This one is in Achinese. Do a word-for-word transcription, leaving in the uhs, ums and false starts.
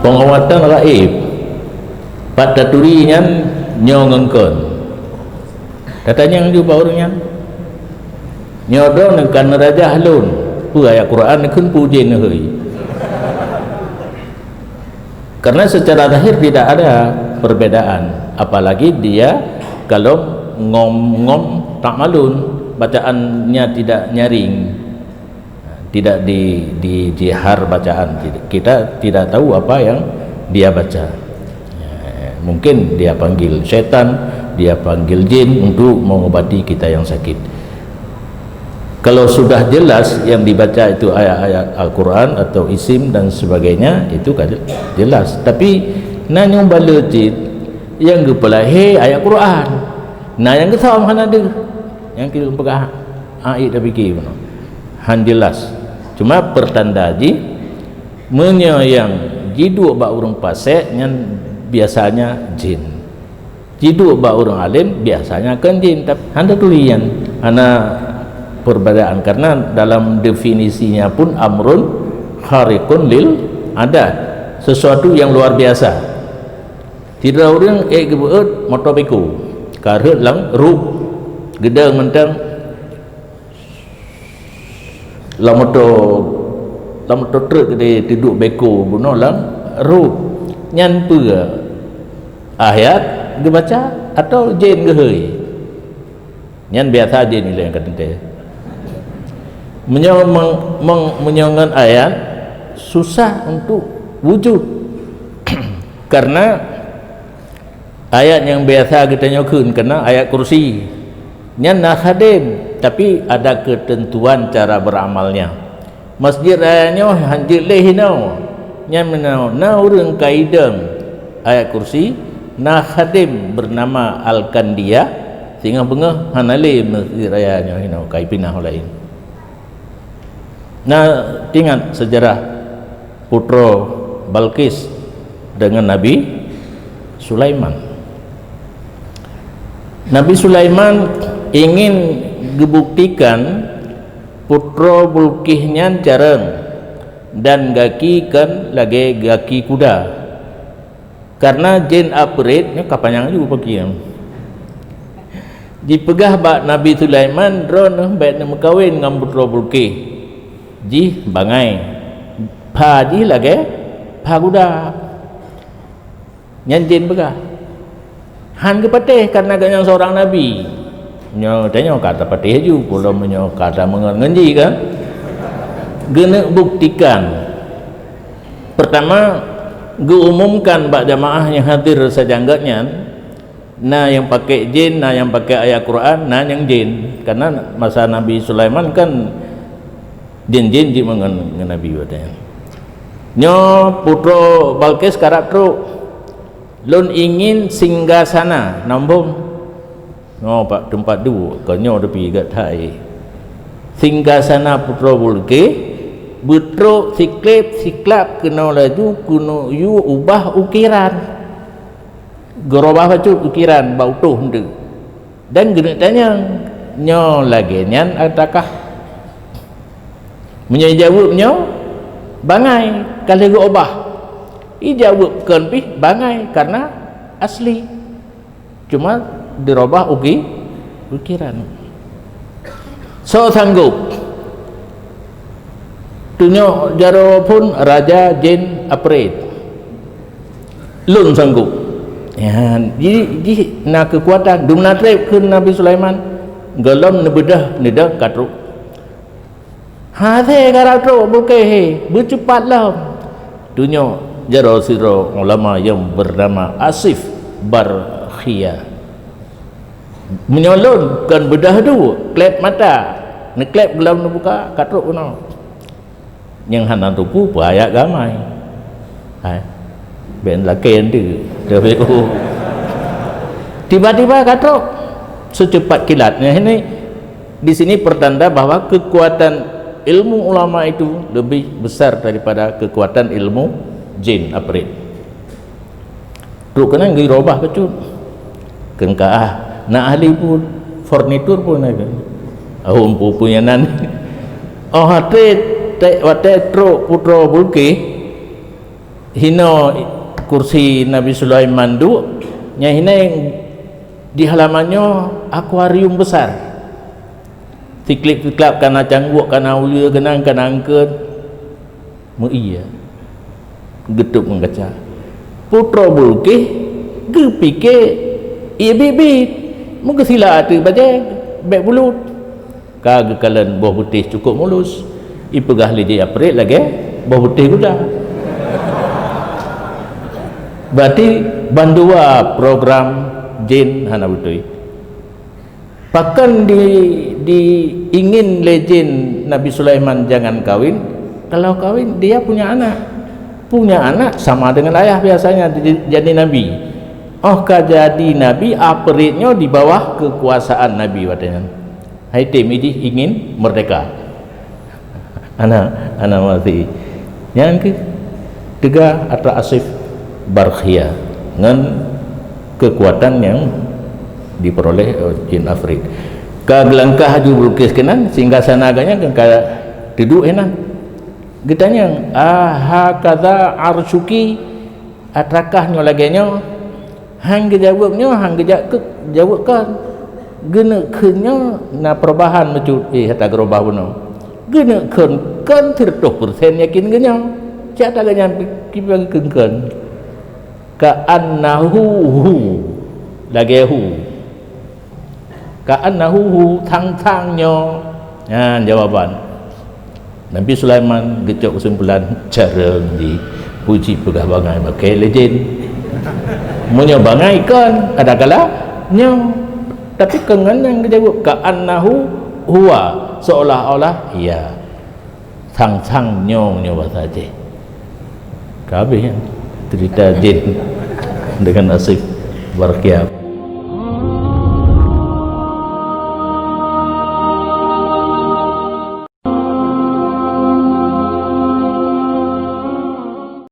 Penguatan gaib, pat taturi nyan nyoe ngon kon. Tatanyong ju bak ureuëng nyan, "Nyoe droeneuh ka neurajah lôn, peue ayat Quran neukheun peue jén neuhôi?" Karena secara zahir tidak ada perbedaan, apalagi dia kalau ngom-ngom tak malun, bacaannya tidak nyaring, tidak di, di jihar bacaan. Kita tidak tahu apa yang dia baca. Ya, mungkin dia panggil setan, dia panggil jin untuk mengobati kita yang sakit. Kalau sudah jelas yang dibaca itu ayat-ayat Al-Quran atau isim dan sebagainya, itu kan jelas. Tapi na nyang bala cit nyang geupeulahé ayat Quran, na nyang geusom hana deuh. Nyang keu peugah, "Ah, ik tapike bunoe." Han jelas. Cuma pertanda jih, meunyoe nyang jiduek bak ureuëng fasek nyan biasanya jin. Jiduek bak ureuëng alim biasanya kon jin, tapi hana tuli nyan, hana perbedaan, karena dalam definisinya pun amrun khariqun lil adat, sesuatu yang luar biasa. Sidroe ureuëng ék geubeuet moto beko, ka rhot lam ruk, geudong mantong, lam moto, lam moto truk di, tiduek beko bunoe lam ruk. Nyan peue? Ayat geubaca atau jén geuhôi? Nyan biasa jén ilée ka teuntée. Meunyoe meng, meng, meunyoe ngon ayat, susah untuk wujud. Karena ayat nyang biasa geutanyoe kheun keunan ayat kursi. Nyan na khadem, tapi ada ketentuan cara beramalnya. Masjid raya nyoe han jeuet lé hinoe. Nyan meunoe na ureuëng ka idong ayat kursi, na khadem bernama Al-Kandia, singoh beungoh hana lé masjid raya nyoe hinoe, ka ipinah u laén. Na, ingat sejarah putroe Balqis dengan Nabi Sulaiman. Nabi Sulaiman ingin geubuktikan putroe Balqis nyan carông dan gaki kon lagée gaki kuda. Karena jén Afrit nyoe ka panyang ju peukieng. Jipeugah bak Nabi Sulaiman, "Droeneuh bék neumeukawen ngon putroe Balqis. Jih bangai, pha jih lagée pha guda." Nyan jén peugah. Han geupatéh karena geuhnyan seurang nabi. Nyoe tanyoe ka tapatéh ju, peulom meunyoe ka tameungon ngon jih kan. Geuneuk buktikan. Pertama, geuumumkan bak jamaah nyang hadir sajanggét nyan, na nyang pakai jén, na nyang pakai ayat Quran, na nyang jén. Karena masa Nabi Sulaiman kan jén-jén jimeungon ngon Nabi watée nyan. Nyoe putroe Balqis karab trok. Lôn ingin singgasana, nambong. Nyoe bak teumpat duek, kon nyoe teupie gata hai. Singgasana putroe Balqis, beutrok sikleb siklab keunoe laju keuneuk yue ubah ukiran. Geurobah bacut ukiran bak utôh eunteuk. Dan geuneuk tanyong, "Nyoe lagée nyan ataukah?" Meunyoe jaweueb nyoe, bangai, ka lheueh geuobah. Ijaweueb kon pih bangai karena asli. Cuma dirobah uki, ukiran. Soe sanggob? Tunyok jaroe phon raja jén Afrit. Lôn sanggob. Ya, jih, jih na keukuatan. Dumna treb kheun Nabi Sulaiman. Gohlom neubeudôh neudok ka trok. Hasé karab trok Balqis, beucupat lom. Tunyok jaroe sidroe ulama nyang beunama Asif Barkhia. Meunyoe lôn kon beudôh duek, kleb mata, neukleb gohlom neubuka, ka trok keunoe. Nyang hana teupeue peue ayat gamai. Hai. Bék lakée eunteuk. Tapi, oh. Tiba-tiba ka trok. Secepat kilat. Nah, ini di sini pertanda bahwa kekuatan ilmu ulama itu lebih besar daripada kekuatan ilmu jin Afrit. Trok keunan geurobah bacut. Keungkaah na ahli pun, furnitur pun ada. Oh, empu-empu nyan nan. Oh, watée, watée trok putroe Balqis, Hinoe kursi Nabi Sulaiman duek, nyang hinoe di halaman nyoe akuarium besar. Siklab-siklab kana cangguek, kana uleue, keunang kana eungkot. Meu-ie. Geutôb ngon kaca. Putroe Bulqis geupike ie biet-biet. Meugeusila ateueh bajée bék bulut. Ka geukalon boh beutéh cukôp mulus, ipeugah lé jih aprét lagée boh beutéh guda. Berarti bandua program jin hana beutôi. Pakon di, diingin lé jin Nabi Sulaiman jangan kawin? Kalau kawin, dia punya anak. Punya anak sama dengan ayah biasanya jadi, jadi nabi. Oh ka jadi nabi, aprét nyoe di bawah kekuasaan nabi watée nyan. Hai tem idih ingin merdeka. Ana, ana mati. Nyang keu teuga atra asif barkhia ngon kekuatan yang diperoleh, eh, jin afrit. Ka geulangkah aju Bulqis keunan, singgasana geuh nyan ka teuduek hinan. Geutanyong, "Ahakaza arsyuki? Atrakah nyoe lagée nyoe?" Han geujaweueb nyoe, han geujak keu jaweueb kon. Geuneuk kheun nyoe na perubahan meucut, eh, ata geurubah bunoe. Geuneuk kheun kon siratoh persen yakin geunyoe. Cak ta geuhnyan kiban kheun kon. Ka annahu hu. Lagée hu. Ka annahu hu, thang-thang nyoe. Nyan jawaban. Nabi Sulaiman geucok kesimpulan, cara di puji peugah bangai bakée lé jin. Meunyoe bangai kon, kadang-kadang nyoe. Tapi kon ngon nyang geujaweueb, ka annahu huwa, seolah-olah iya. Thang-thang nyoe, nyoe bahasa Aceh. Ka habéh nyan cerita jin dengan asif barkhia.